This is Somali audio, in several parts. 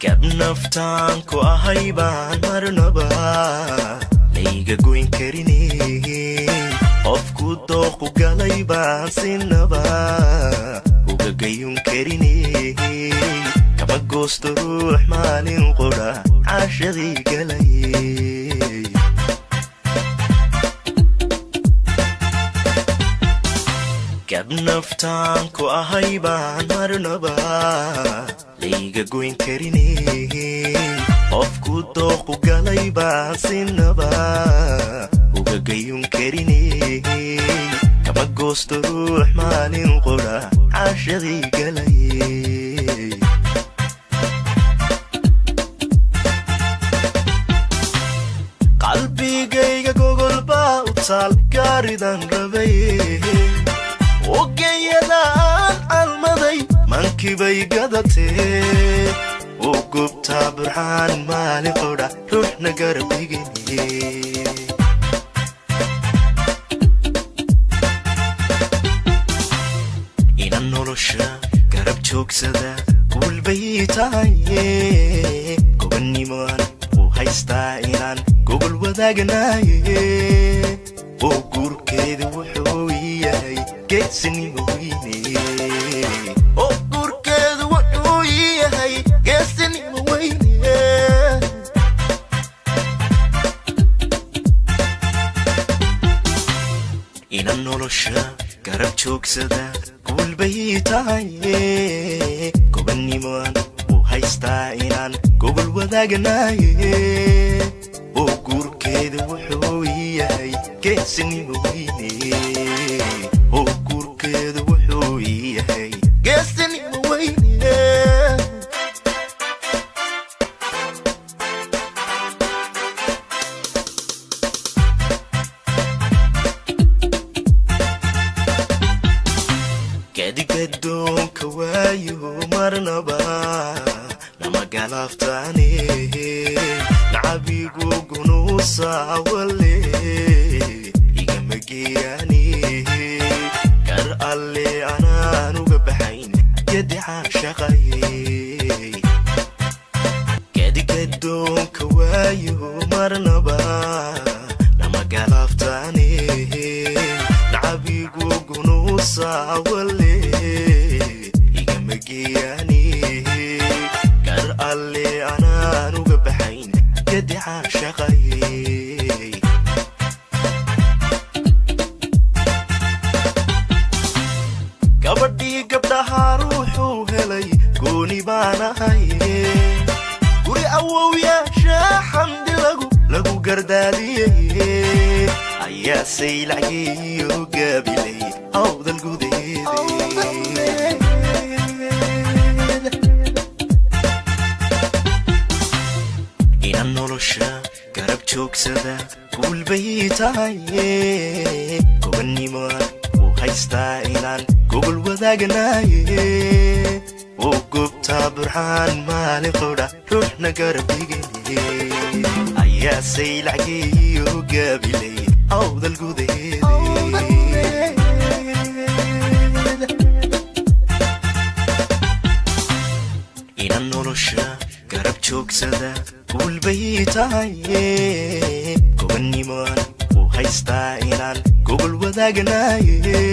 Gab naftaan ku ahay baan marnaba layga goyn karine, qofku dooqu galay baan sinaba uga gayun karine. Kama goosto ruux maalin qudha caashadii galay. Gab naftaan ku ahay baan marnaba layga goyn karine, qofku dooqu galay baan sinaba uga gayun karine. Kama goosto ruux maalin qudha caashadii galay. Qalbigayga gogol baa u taal gaaridan rabay, ogeyadaan almaday mankibay gadatee. U gubtaa burxaan maalin qudha ruuxna garab dhigine. Inan nolosha garab joogsada guulbay tahaye, gobanimaan u haystaa inaan gogol wadaagnaye. Oo guurkeeda wuxuu yahay geesinimo weyne. Oo guurkeedu wuxuu yahay geesinimo weyne. Inan nolosha garab joogsada guulbay tahaye, gobanimaan u haystaa inaan gogol wadaagnaye. Oo guurkeeda wuxuu yahay geesinimo weyne. Oo guurkeeda wuxuu yahay geesinimo weyne. Gadigadoonka waayo marnaba nama galaaftaane, nacabigu gunuusa wale igama geeyaane. Gar alle anaan uga baxayn gadicaan shaqaye. Gadigadoonka waayo marnaba nama galaaftaane, nacabigu gunuusa wale igama geeyaane. Gar alle anaan uga baxayn gadicaan shaqaye. Gabadhii gabdhaha ruuxuu helay gooni baan ahaye, guri awowyaasha xamdi lagu gardaadiyey ayaa saylacgeeyo gaabilay awdal gudaheede. Inan nolosha garab joogsada guulbay tahaye, gobanimaan u haystaa inaan gogol wadaagnaye. Oo gubtaa burxaan maalin qudha ruuxna garab dhigine ayaa saylacgeeyo gaabilay awdal gudaheede. Inan nolosha garab joogsada guulbay tahaye, gobanimaan u haystaa inaan gogol wadaagnaye.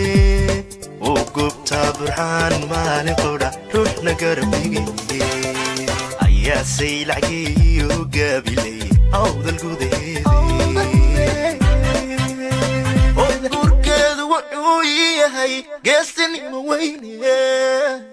Oo gubtaa burxaan maalin qudha ruuxna garab dhigine ayaa saylacgeeyo gaabilay awdal gudaheede. Oo guurkeedu wuxuu yahay geesinimo weyne.